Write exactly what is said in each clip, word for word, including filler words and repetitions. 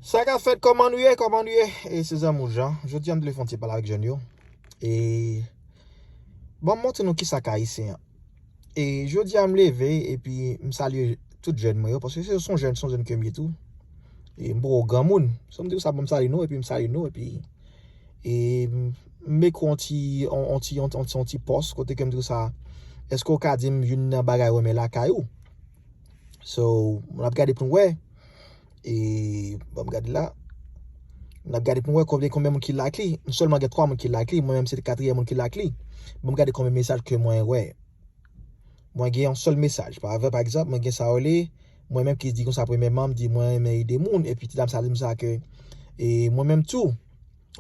Sa ka fèt, kòman nou ye, kòman nou ye? E se zanmi w Jan. Jodi a m te vle fè yon ti pale avèk jèn yo. E ban m montre nou kisa k Ayisyen an. E jodi a m leve epi m salye tout jèn mwen yo, paske se yon jèn, se yon jèn ke m ye tou. E m poko granmoun. So m di w sa, bon, m salye nou, epi m salye nou, epi e m ekri yon ti, yon, yon ti, yon, yon, yon ti pòs kote ke m di w sa, èske w ka di m youn nan bagay ou renmen lakay ou? So, n ap gade pou n wè. E, ban m gade la. N ap gade pou n wè konbyen, konbyen moun ki like li. M sèlman gen twa moun ki like li. Mwen menm se katriyèm moun ki like li. Ban m gade konbyen mesaj ke mwen wè. Mwen gen yon sèl mesaj. Pa vre, pa egzanp, mwen gen sa rele, mwen menm ki di konsa, premyèman, m di mwen renmen ede moun. Epi ti dam sa di m sa ke, e mwen menm tou.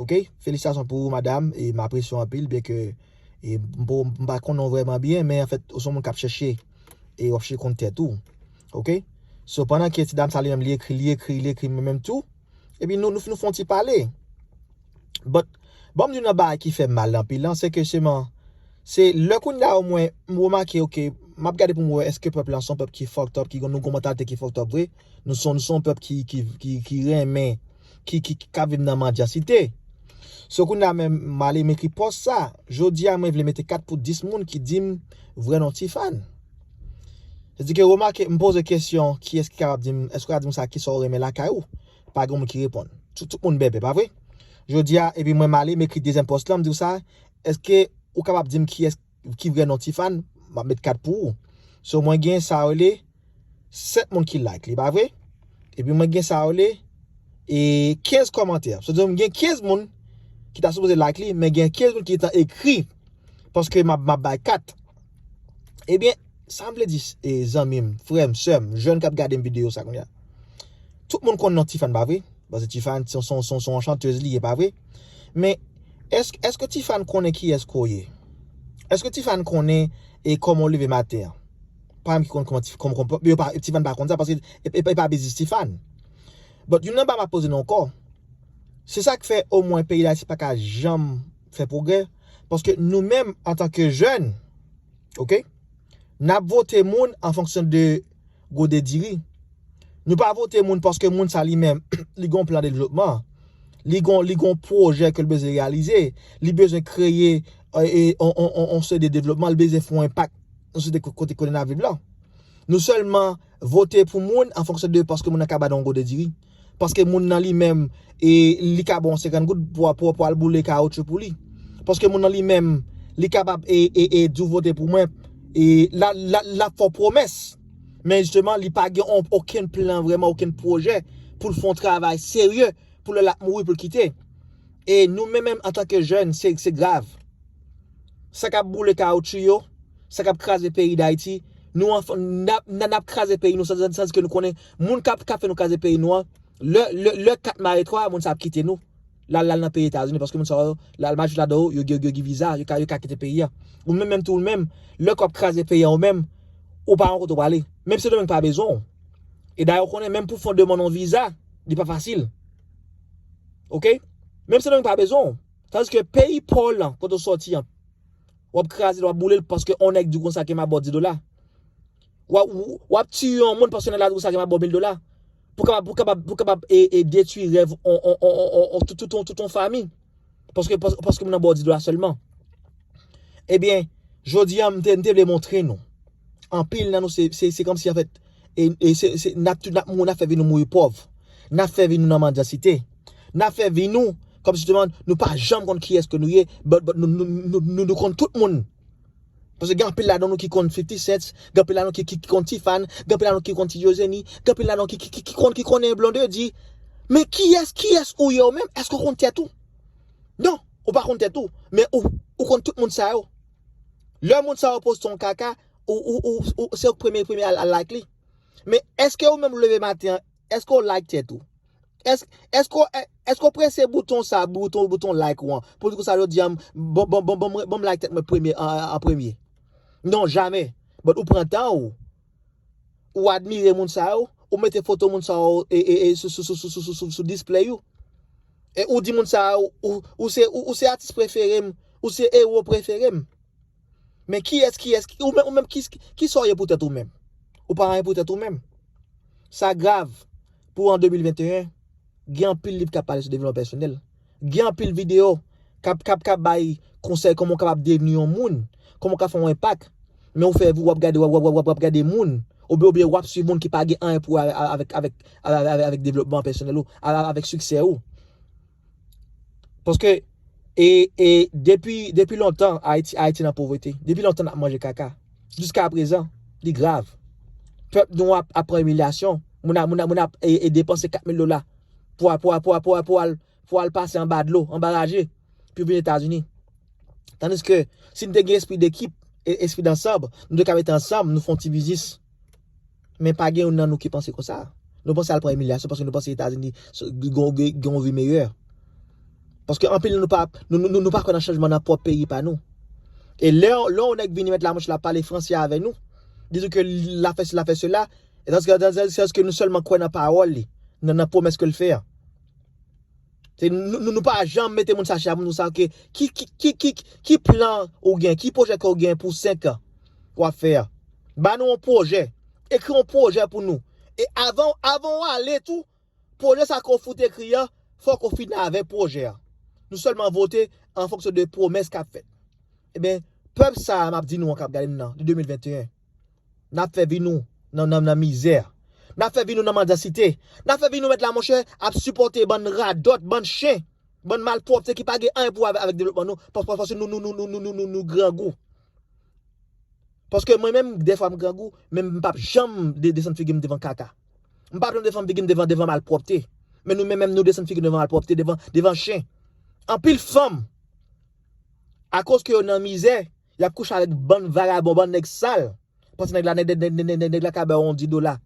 Ok? Felisitasyon pou ou, madanm. E m apresye w anpil, byen ke e m po- m pa konnen w vrèman byen, men anfèt, ou se yon moun k ap chèche. E w ap chèche konn tèt ou. Ok? So, pandan ke ti dam sa li menm, li ekri, li ekri, li ekri, mwen menm tou. Epi nou, nou, nou fè yon ti pale. But, bon, m di w nan bagay ki fè m mal anpil lan, se ke seman, se lè kounye a mwen, m remake, ok, m ap gade pou m wè, èske pèp lan se yon pèp ki fucked up, ki gon, nou gon mantalite ki fucked up vre? Nou se, nou se yon pèp ki, ki, ki, ki renmen, ki, ki, ki ka viv nan mandyansite. So, kounye a menm, m ale m ekri pòs sa. Jodi a, mwen vle mete kat pou dis moun ki di m vrè non Tifàn. Se di ke remake, m poze kesyon, kiyès ki kapab di m, èske w ka di m sa, kisa w renmen lakay ou? Pa gen moun ki reponn. Tout, tout moun bèbè, pa vre? Jodi a, epi mwen m ale, m ekri dezyèm pòs lan, m di w sa, èske ou kapab di m kiyès ki vrè non Tifàn? M ap met kat pou ou. So, mwen gen sa rele sèt moun ki like li, pa vre? Epi mwen gen sa rele e kenz kòmantè. Sa vle di m gen kenz moun ki ta sipoze like li, men gen kenz moun ki gentan ekri. Paske m ap, m ap bay kat. Ebyen, sa m vle di, e, zanmi m, frè m, sè m, jèn k ap gade m videyo sa kounye a. Tout moun konn non Tifàn, pa vre? Paske Tifàn, se yon, se yon, se yon, se yon chantèz li ye, pa vre? Men, èske, èske Tifàn konnen kiyès ke w ye? Èske Tifàn konnen e kòman w leve maten an? Pa menm ki konn kòman Tif-, kòman, kòman, yo pa, Tifàn pa konn sa, paske e, e, e pa biznis Tifàn. But, youn nan bagay m ap poze nou ankò. Se sa k fè, omwen, peyi Dayiti pa ka janm fè pwogrè, paske nou menm, antanke jèn, ok, n ap vote moun an fonksyon de gode diri. Nou pa vote moun paske moun sa li menm, li gon plan de devlopman. Li gon, li gon pwojè ke l bezwen reyalize. Li bezwen kreye, e, e, on, on, on, on seri de devlopman. Li bezwen fè yon enpak nan sosyete ko-, kote, kote n ap viv lan. Nou sèlman vote pou moun an fonksyon de paske moun nan ka ba nou yon gode diri. Paske moun nan li menm, e, li ka ba w senkant goud pou, pou, pou al boule kawotchou pou li. Paske moun nan li menm, li kapab, e, e, e, di w vote pou mwen, e, la, la, l ap fè w pwomès. Men jisteman, li pa gen on, okenn plan vrèman, okenn pwojè pou l fè yon travay serye pou lè l ap mouri pou l kite. E nou menm, menm antanke jèn, se, se grav. Sa k ap boule kawotchou yo, sa k ap kraze peyi Dayiti, nou an, n ap, n ap kraze peyi nou, san, san, san ke nou konnen moun k ap, k ap fè nou kraze peyi nou an, lè, lè, lè kat mare twa, moun sa ap kite nou. L al, l al nan peyi Etazini, paske moun sa yo, l al majorite ladan yo, yo, yo, yo gen viza, yo ka, yo ka kite peyi a. Ou menm, menm tou, ou menm, lè k ap kraze peyi a, ou menm, ou pa yon kote w prale. Menm Sendomeng pa bezwen w. E dayè, ou konnen, menm pou fè yon demann yon viza, li pa fasil. Ok? Menm Sendomeng pa bezwen w. Tandiske peyi pa w lan, kote w sòti an, w ap kraze l, w ap boule l, paske on nèg di w konsa ke m ap ba w dis dola. W ap, w ap tiye yon moun paske nan lari konsa ke m ap ba w mil dola. Pou kapab, pou kapab, pou kapab, e, e detwi rèv on, on, on, on, on, on, tout, tout, on, tout on fanmi. Paske, pas-, paske moun nan ba w dis dola sèlman. Ebyen, jodi a, m te, m te vle montre nou. Anpil nan nou, se, se, se kòmsi, anfèt, e, e se, se, n ap tou, n ap mou-, n ap fè vi nou mouri pòv. N ap fè vi nou nan mandyansite. N ap fè vi nou, kòmsi jisteman, nou pa janm konn kiyès ke nou ye, but, but nou, nou, nou, nou, nou konn tout moun. Paske gen anpil ladan nou ki konn fifty Cent, gen anpil ladan nou ki, ki, ki konn Tifàn, gen anpil ladan nou ki konn Ti Djozeni, gen anpil ladan nou ki, ki, ki, ki konn, ki konnen Blondedy. Men kiyès, kiyès ou ye ou menm? Èske w konn tèt ou? Non, ou pa konn tèt ou. Men ou, ou konn tout moun sa yo. Lè moun sa yo poste yon kaka, ou, ou, ou, ou, se ou k premye, premye al, al like li. Men èske ou menm ou leve maten an, èske w like tèt ou? Èske, èske, èske w prese bouton sa, bouton, bouton like ou an? Pou di konsa, jodi a, m, bon, bon, bon, bon, bon, bon, m like tèt mwen premye, an, an, an premye. Non, jamè. But ou pran tan ou. Ou admire moun sa yo. Ou mete foto moun sa yo, e, e, e, sou, sou, sou display ou. E ou di moun sa yo, ou, ou se, ou, ou se atis prefere m, ou se ewo prefere m. Men kiyès, kiyès, ou menm, ou menm, ki, ki sa w ye pou tèt ou menm? Ou pa anyen pou tèt ou menm. Sa grav pou an de mil venteyen. Gen anpil liv k ap pale sou devlopman pèsonèl. Gen anpil videyo k ap, k ap, k ap bay konsèy kòman w kapab devni yon moun, kòman w ka fè yon enpak. Men ou fè vi w ap gade, w ap, w ap, w ap, w ap gade moun, oubyen, oubyen w ap swiv moun ki pa gen anyen pou wè avèk, avèk, avèk, avèk, avèk devlopman pèsonèl ou, avèk, avèk siksè ou. Paske, e, e, depi, depi lontan, Ayiti, Ayiti nan povrete. Depi lontan, n ap manje kaka. Jiska prezan, li grav. Pèp nou ap, ap pran imilyasyon. Moun ap, moun ap, moun ap, e, e depanse kat mil dola pou, pou, pou, pou, pou, pou al, pou al pase anba dlo, anba raje, pou vin Etazini. Tandiske, si n te gen espri dekip, e, espri dansanm, nou te ka mete ansanm, nou fè yon ti biznis. Men pa gen youn nan nou ki panse konsa. Nou panse al pran imilyasyon paske nou panse Etazini gen yon vi meyè. Paske anpil nou pa, nou, nou, nou, nou pa kwè nan chanjman nan pwòp peyi pa nou. E lè, lè yon nèg vini met lamanch la pale franse avè nou, di nou ke l ap fè sila, fè sila, e tandiske, tandiske nou sèlman kwè nan pawòl li, nan, nan pwomès ke l fè a. Se, nou, nou, nou pa janm mete moun sa chita pou nou sa ke ki, ki, ki, ki, ki plan ou gen, ki pwojè ke ou gen pou senk an w ap fè a. Ba nou yon pwojè. Ekri yon pwojè pou nou. E avan, avan w ale tou, pwojè sa ke w fout ekri a, fòk ou fin avè pwojè a. Nou sèlman vote an fonksyon de pwomès k ap fèt. Ebyen, pèp sa a, m ap di nou an k ap gade m nan, de de mil venteyen, n ap fè vi nou nan, nan, nan mizè. N ap fè vi nou nan mandansite. N ap fè vi nou met la, monchè, ap sipòte bann radòt, bann chen, bann malpwòpte ki pa gen anyen pou wè avèk, avèk devlopman nou. Pas-, pas-, paske nou, nou, nou grangou. Paske mwen menm, dèfwa m grangou, men m p ap janm de-, desann figi m devan kaka. M p ap janm desann figi m devan, devan malpwòpte. Men nou menm, menm nou desann figi nou devan malpwòpte, devan, devan chen. Anpil fanm, akoz ke yo nan mizè, y ap kouche avèk bann vagabon, bann nèg sal. Paske nèg la, nèg, nèg, nèg, nèg, nèg la ka ba w yon dis dola.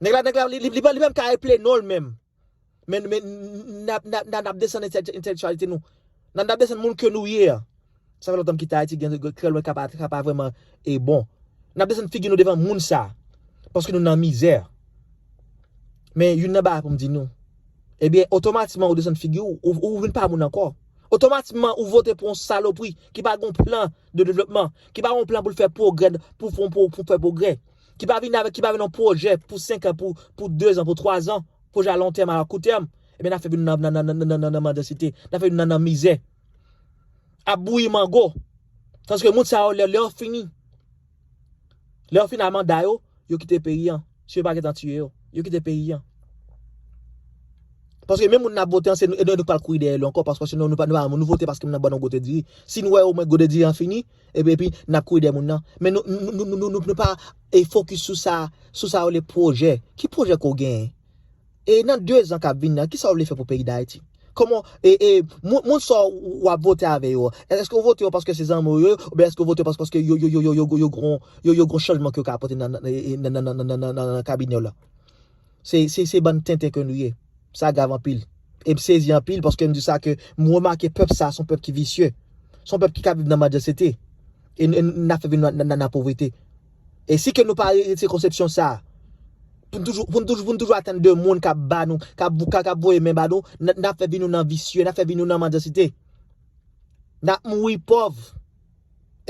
Nèg la, nèg la, li, li, li, li pa, li pa menm ka eple non l menm. Men, men, n ap, n ap, n ap, n ap desann entèl-, entèlektyalite nou. N ap, n ap desann moun ke nou ye a. Sa fè lontan m kite Ayiti, gen, gen, kreyòl mwen ka pa, ka pa vrèman e bon. N ap desann figi nou devan moun sa. Paske nou nan mizè. Men youn nan bagay pou m di nou. Ebyen, otomatikman ou desann figi w, ou, ou vin pa moun ankò. Otomatikman ou vote pou yon salopri ki pa gen yon plan de devlopman, ki pa gen yon plan pou l fè pwogrè, pou, pou, pou, pou fè pwogrè, ki pa vin avèk, ki pa vin yon pwojè pou senk an, pou, pou de zan, pou twa zan, pwojè a lon tèm, a kou tèm, ebyen n ap fè vin nan, nan, nan mandansite, n ap fè vin nan, nan mizè. Ap bouyi mango. Tandiske moun sa yo, lè, lè yo fini, lè yo fin a manda yo, yo kite peyi an. Si yo pa gentan tiye yo, yo kite peyi an. Paske menm moun n ap vote an, se nou, e nou, nou pral kouri dèyè li ankò, paske, paske nou, nou pa, nou pa, nou vote paske nou nan ban nou gote diri. Si nou wè omwen gote diri an fini, epi, epi n ap kouri dèyè moun nan. Men nou, nou, nou pa, e, fokis sou sa, sou sa yo rele pwojè. Ki pwojè ke w genyen? E nan de zan k ap vin nan, kisa w vle fè pou peyi Dayiti? Kòman, e, e, moun, moun sa w, w ap vote avè yo, èske w vote yo paske se zanmi w yo, oubyen èske w vote yo paske, paske yo, yo, yo, yo, yo, yo, yo gon, yo, yo gon chanjman ke yo ka apòte nan, nan, nan, nan kabinè w la? Se, se, se bann tenten ke nou ye. Sa grav anpil. E m sezi anpil paske m di sa ke m remake pèp sa se yon pèp ki visye. Se yon pèp ki ka viv nan mandansite. E n, e n ap fè vin nan, nan, nan, nan povrete. E si ke nou pa retire konsepsyon sa, pou n toujou, pou n toujou, pou n toujou atann de moun k ap ba nou, k ap, k ap, k ap voye men ba nou, n, n ap fè vi nou nan visye, n ap fè vi nou nan mandansite. N ap mouri pòv.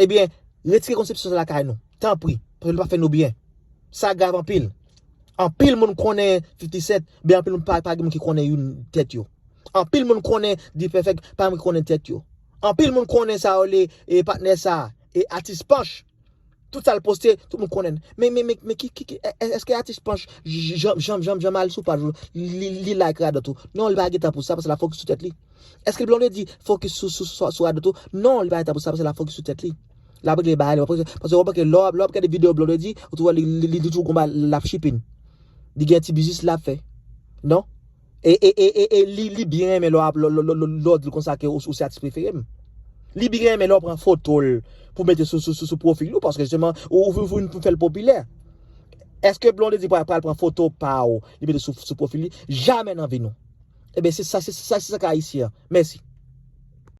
Ebyen, retire konsepsyon sa lakay nou. Tanpri, paske li pa fè nou byen. Sa grav anpil. Anpil moun konnen fifty Cent, men anpil moun pa, pa gen moun ki konnen youn tèt yo. Anpil moun konnen D-Perfect, pa gen moun ki konnen tèt yo. Anpil moun konnen sa yo rele, e, patnè sa, e, atis Panch. Tout sa l poste, tout moun konnen. Men, men, men, men ki, ki, ki, è-, è-, èske atis Panch j-, j-, janm, janm, janm, janm al sou paj ou, li, li like radòt ou? Non, li pa gen tan pou sa, paske l ap fokis sou tèt li. Èske Blondedy fokis sou, sou, sou, sou radòt ou? Non, li pa gen tan pou sa, paske l ap fokis sou tèt li. L ap regle bagay li, paske, paske w wè ke lè w ap, lè w ap gade videyo Blondedy, ou tou wè li, li, li, li toujou gon bagay l ap chipin. Li gen ti biznis l ap fè. Non? E, e, e, e, e li, li byen renmen lè w ap, lè, lè, lè, lè, lè w di l konsa ke ou, ou se atis prefere m. Li byen renmen lè w pran foto l pou mete sou, sou, sou, sou pwofil ou, paske jisteman, ou, ou, ou, ou fè l popilè. Èske Blondedy pral, pral pran foto pa w, li mete sou, sou pwofil li? Jamè nan vi nou. Ebyen, se sa, se sa, se sa k Ayisyen an. Mèsi.